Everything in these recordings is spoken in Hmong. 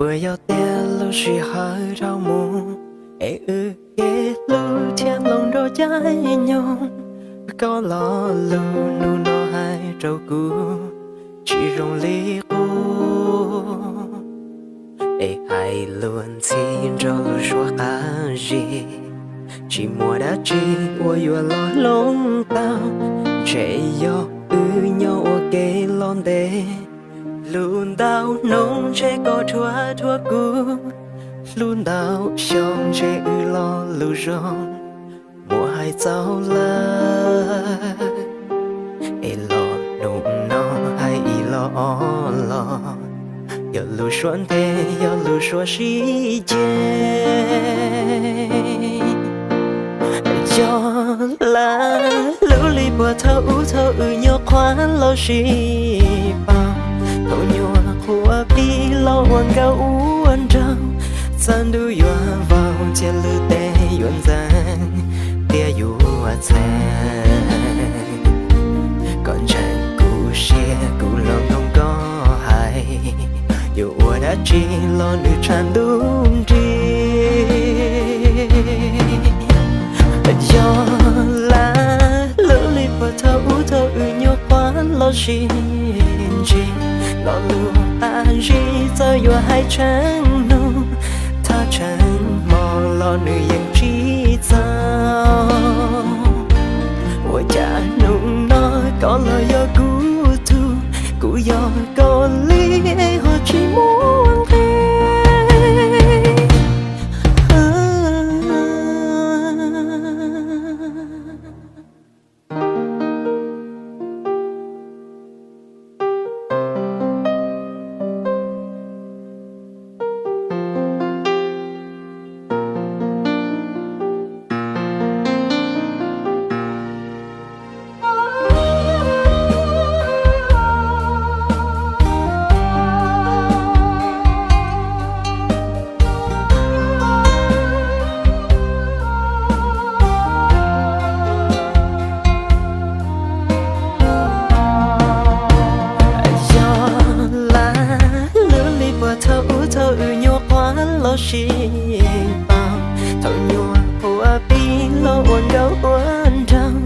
Puas yog tias lub sij hawm dhau mus, es wb kev hlub thiaj hloov nrog caij nyoog? Koj lo lus hnub no hais rau kuv tsis zoo li qub, es hais luag ntxhi nrog lub suab qab zib. Tsis muaj dab tsi uas yuav los hloov tau, ntshe yog wb nyob ua ke los ntev. Hlub ntau hnub ntshe koj dhuav dhuav kuv, hlub ntau xyoo ntshe wb lo lus zoo muab hais txaus lawm. Es los hnub no hais ib los ob los, yog lus suab nthe, yog lus suab sib ceg. Yog lawm, hlub li puag thaum ub thaum wb nyuam qhuav los sib paub, thaum nyuam qhuav pib los ua nkauj ua nraug, txog ntuj yuav vau cia lwm tes yuav ntxeev tias yuav txheeb. Koj ntseeg kuv siab kuv los mloog koj hais, yuav ua dab tsi los nws tshav ntuj nrig. Yog lawm, hlub li puag thaum ub thaum wb nyuam qhuav los sib ntsib, lo lus qab zib txawm yuav hais tsheej hnub, thaj tsheej hmo los nws yeej tsis txaus. Ua cas hnub no koj los yog kuv tug, kuv yog koj li es ho tsis muaj nqis. Yog lawm, hlub li puag thaum ub thaum wb nyuam qhuav los sib paub, thaum nyuam qhuav pib los ua nkauj ua nraug,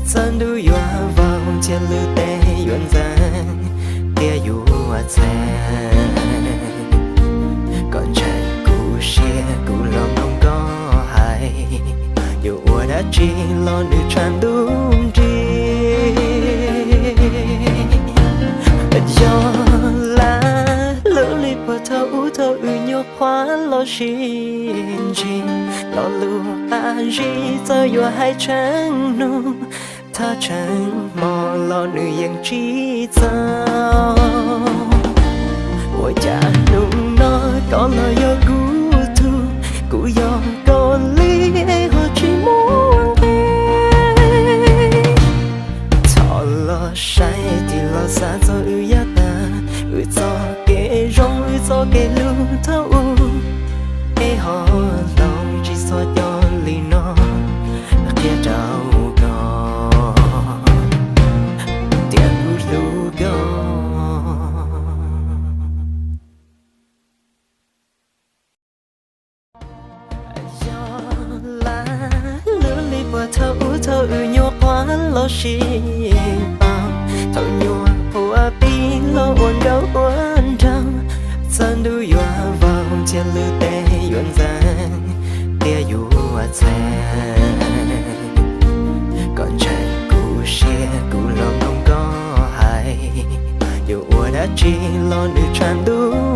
txog ntuj yuav vau cia lwm tes yuav ntxeev tias yuav txheeb. Koj ntseeg kuv siab kuv los mloog koj hais, yuav ua dab tsi los nws tshav ntuj nrig. Yog lawm, hlub li puag thaum ub thaum wb nyuam qhuav los sib ntsib, lo lus qab zib txawm yuav hais tsheej hnub, thaj tsheej hmo los nws yeej tsis txaus. Ua cas hnub no koj los yog kuv tug, kuv yog koj li es ho tsis muaj nqis. Txhob los saib tig los xav txog wb yav tag, wb txoj kev zoo wb txoj kev hlub thaum ub, es ho hloov tsis txog cov li no qhia rau koj tias kuv hlub koj. Yog lawm, hlub li puag thaum ub thaum wb nyuam qhuav los sib paub, thaum nyuam qhuav pib los ua nkauj ua nraug, txog ntuj yuav vau cia lwm tes yuav ntxeev tias yuav txheeb. Koj ntseeg kuv siab kuv los mloog koj hais, yuav ua dab tsi los nws tshav ntuj